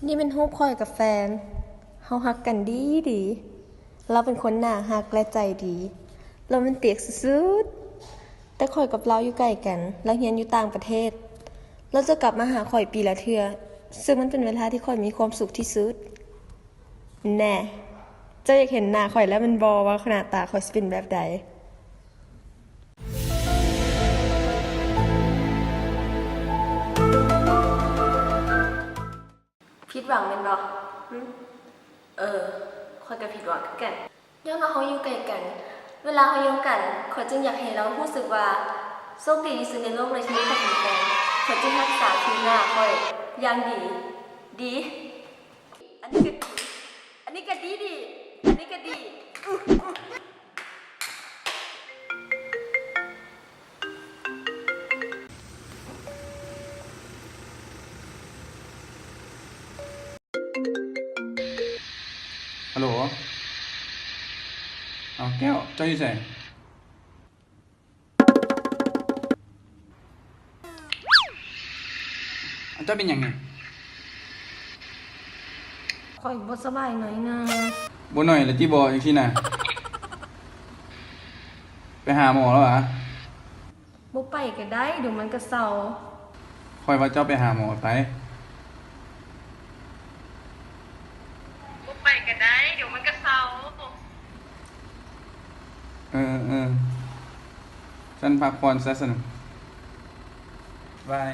ນີ້ແມ່ນຮູບຂ້ອຍກັບແຟນ. ເຮົາຮັກກັນດີດີ. ລາວເປັນຄົນໜ້າຮັກ ແລະ ໃຈດີ, ໂຣແມນຕິກສຸດໆ. ແຕ່ຂ້ອຍກັບລາວຢູ່ໃກ້ກັນ, ລາວຮຽນຢູ່ຕ່າງປະເທດ. ລາວຈະກັບມາຫາຂ້ອຍປີລະເທື່ອ, ເຊິ່ງມັນເປັນເວລາທີ່ຂ້ອຍມີຄວາມສຸກທີ່ສຸດ. ແນ່, ເຈົ້າຢາກເຫັນໜ້າຂ້ອຍແລ້ວແມ່ນບໍ່ ວ່າໜ້າຕາຂ້ອຍຊິເປັນແບບໃດ? ຜິດຫວັງແມ່ນບໍ່? ຫຶ? ເອີ, ຂ້ອຍກໍຜິດຫວັງຄືກັນ. ຍ້ອນວ່າເຮົາຢູ່ໃກ້ກັນ, ເວລາເຮົາຢູ່ນຳກັນ, ຂ້ອຍຈຶ່ງຢາກໃຫ້ລາວຮູ້ສຶກວ່າໂຊກດີທີ່ສຸດໃນໂລກເລີຍທີ່ມີຂ້ອຍເປັນແຟນ. ຂ້ອຍຈຶ່ງຮັກສາຄືໜ້າຂ້ອຍຢ່າງດີ. ດີ. ອັນນີ້ກໍດີ. ອັນນີ້ກໍດີດີ. ອັນນີ້ກໍດີ. ຮັລໂຫຼ. ເອົາ ແກ້ວ ເຈົ້າຢູ່ໃສ? ເຈົ້າເປັນຫຍັງນີ້? ຂ້ອຍບໍ່ສະບາຍໜ້ອຍໜຶ່ງ. ບໍ່ໜ້ອຍລະຕິບໍ ຈັ່ງຊີ້ນະ. ໄປຫາໝໍແລ້ວຫວາ? ບໍ່ໄປກໍໄດ້, ດຽວມັນກໍເຊົາ. ຂ້ອຍວ່າເຈົ້າໄປຫາໝໍໄປ. ບໍ່ໄປກໍໄດ້, ດຽວມັນກໍເຊົາ. ເອີ ເອີ ຊັ້ນພັກຜ່ອນຊະຊັ້ນ. ບາຍ.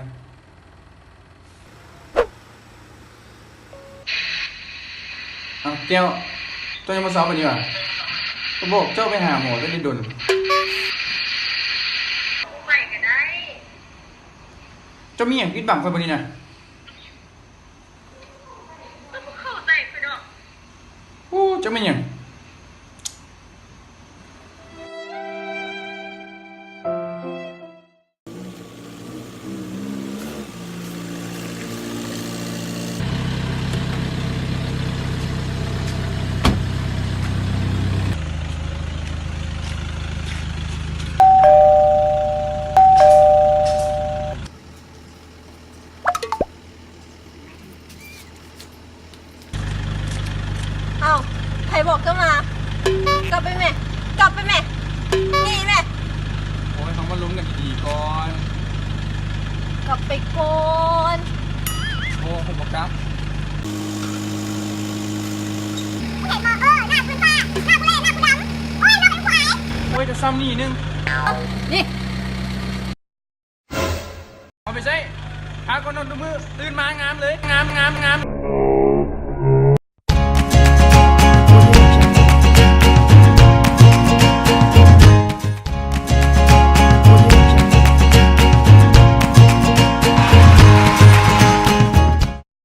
ເອົ້າ ແກ້ວ ເຈົ້າຍັງບໍ່ເຊົາປານນີ້ຫວາ? ຂ້ອຍບອກເຈົ້າໄປຫາໝໍຕັ້ງແຕ່ດົນ. ບໍ່ໄປກໍໄດ້. ເຈົ້າມີຫຍັງປິດບັງຂ້ອຍບໍ່ນີ້ນະ? ເຈົ້າບໍ່ເຂົ້າໃຈຂ້ອຍດອກ. ໂອ້ ເຈົ້າແມ່ນຫຍັງ? ອ້າວ ໃຜບອກເຈົ້າມາ? ກັບໄປແມ່ ກັບໄປແມ່ ໜີແມ່. ໂອ້ຍ ເຮົາມາລົມກັນດີໆກ່ອນ. ກັບໄປກ່ອນ. ໂອ້ ເຮົາບໍ່ກັບ. ໂອ້ຍ ກໍຊ່ຳນີ້ໜຶ່ງ. ນີ້. ເອົາໄປໃຊ້ ຫາກ່ອນນອນທຸກມື້ ຕື່ນມາງາມເລີຍ ງາມ ງາມ ງາມ.